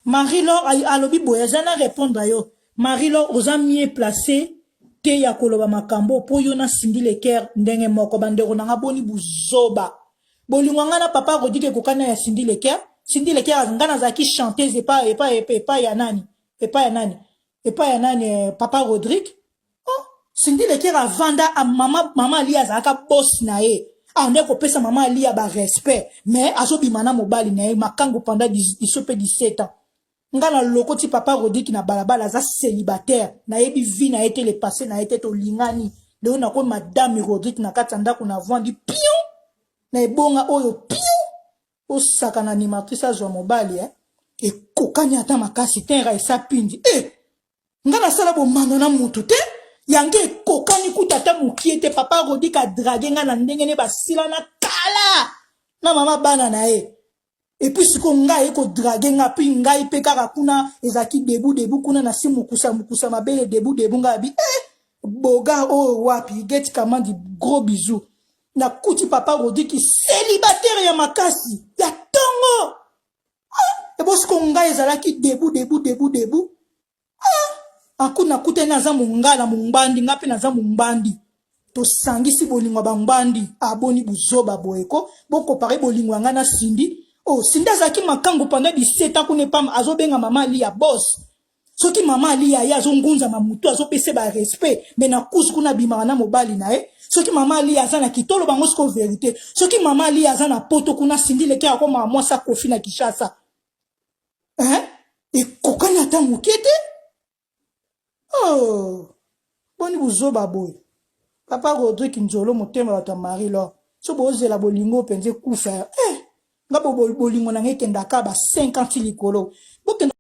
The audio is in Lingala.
Marie Laure alobi boye, aza na répondre yo. Marie Laure, oza mieux placé te ya koloba makambo mpo yo na Cindy Le Cœur ndenge moko. Bandeko na nga, boni buzoba. Bolingo nga na papa Rodrigue ekokani ya Cindy Le Cœur? Cindy Le Cœur, nga nazalaki chanteuse epa ya nani, epa ya nani, epa ya nani, papa Rodrigue. Oh, Cindy Le Cœur avanda a mama Ali azalaka boss na ye, ande kopesa mama Ali ya barespect, mais azobima na mobali na ye makango pendant 18 mpe 17 ans. Nga na lokoti papa Rodrigue na balabala, aza célibataire, nayebi vie na ye te, le passé na ye te. Tolingani lelo, nakomi madame Rodrigue na kati ya ndako, na vandi pion na ebonga oyo pion osaka na animatrice azwa mobali, eh? Ekokani ata makasi te. Raisa Pindi, eh! Nga nasala bomando na mutu te, yango ekokani kuta ata mokie te. Papa Rodrigue adraguer nga na ndenge ne basila na kala na mama bana na ye. Et puis sikoyo ngai aye kodraguer nga, mpi ngai mpe kaka kuna ezalaki debu debu kuna na si mokusa mokusa mabele debu debu. Ngai abi, eh, boga oyo wapi Get Kamandi, gros bisou. Nakuti papa Rodrigue célibataire ya makasi ya ntongo. Ah, ebosiko ngai ezalaki debu debu debu debu. Ah, aku nakutani aza mongala mongbandi, nga mpe naza mongbandi, tosangisi bolingo ya bangbandi. Aboni buzoba boye ko bokompare bolingo ya ngai na Cindy. Oh, Cindy azalaki makango pendant 17 ans kuna epamba, azobenga mama Ali ya boss. Soki mama Ali ya ye azongunzama motu, azopesa barespect, mais na kusu kuna abimaka na mobali na ye. Soki mama Ali aza na kitolo bango siko vérité, soki mama Ali aza na poto kuna, Cindy Le Cœur akomaka mwasi akofi na Kinshasa, hein? Ekokani ata moke te. Oh, boni buzoba boye. Papa Rodrigue Nzolo, motema bato ya Marie Laure, so bozela bolingo mpenza ekufa, eh, nga bolingo na nga ekendaka ba 50 likolo bokenda.